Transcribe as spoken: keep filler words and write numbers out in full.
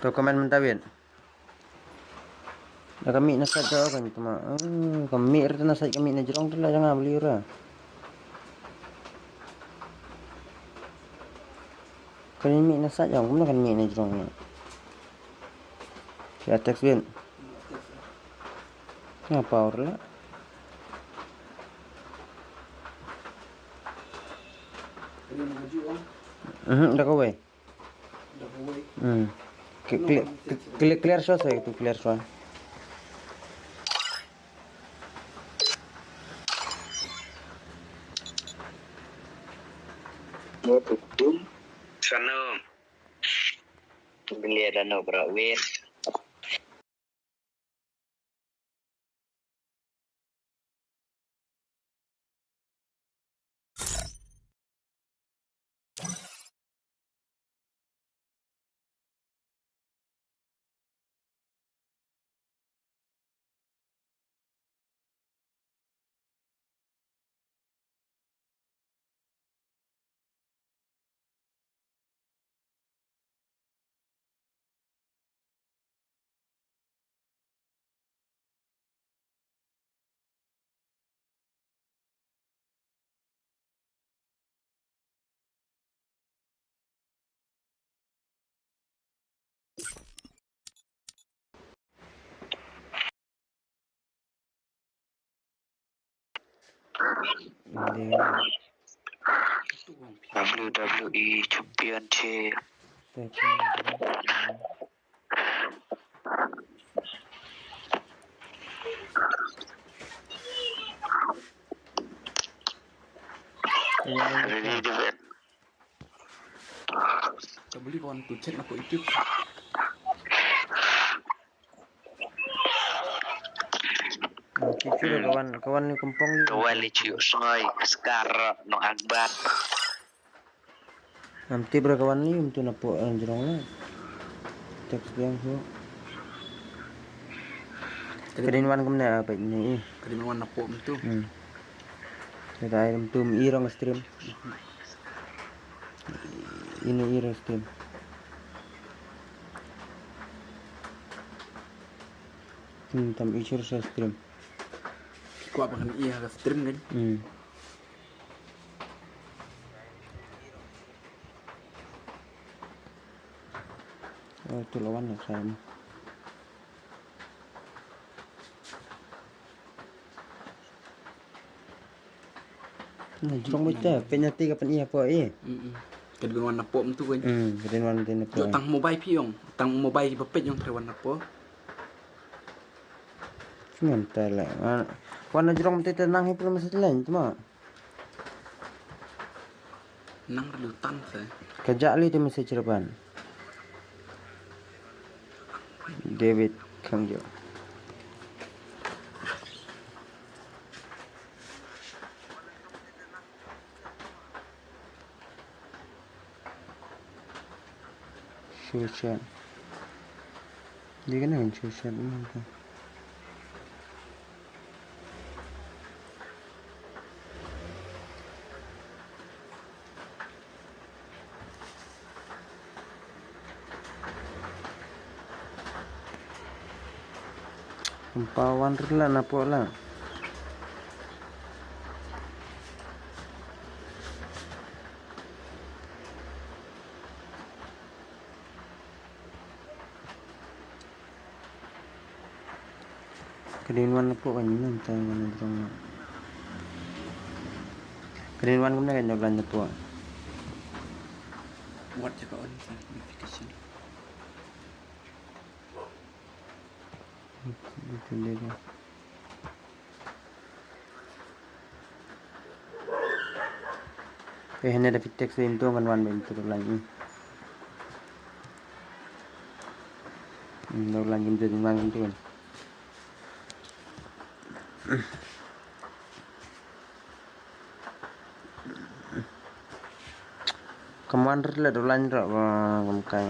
To comment mynta wait. Da ka mih na sait ka kan tuma. Hmm, ka mih rta na sait ka mih na jrong tu la janga beli ura. Kan mih na sait jong kumna kan mih na jrong. Ya text wait. Nga power la. Mhm, da kawei. Hmm. Clear, clear, clear shot saya tu, clear shot. Sana. Beli ada no bro, wait. W W E Championship. Ready to win. Ka beli kawan tu chat na ko itu. Kichu kawan, kawan ni kumpong ni. Kawan ni chu soi skar no agbat. Am tip ra kawan ni um tu na po ang jrong la. Text biang so. Kadin wan kumne apa ini? Kadin wan na po um tu. Hmm. Kita ai um tu i rong stream. Ini i rong stream. Hmm, tam i chur sa stream. Kwa ba kan i ha stream kan? Hmm. Oh, tu lawan lah saya. Nah, jrong bete, penalti kapan iya po i? Mm-mm. Kadin wan na po um tu kan? Hmm, kadin wan na po. Jok tang mobile pi ong, tang mobile ba pet ong tre wan na po. Ngan tele. Wan na jrong bete tenang hi pula mesti lain tu ma. Nang relu tan se. Kajak li tu mesti cerban. David Khangjo. Shushan. Dia kena kan Shushan ni kan. Empat wan rela na po la. Kadin wan na po kan ina mta wan na jrong na. Kadin wan kumne kan jablan na po. What you got on notification? Itu dia. Eh, hynne da fit text into ngan wan ba into lagi. Hmm, da lagi into wan into kan. Commander la da line ra ba kam kai.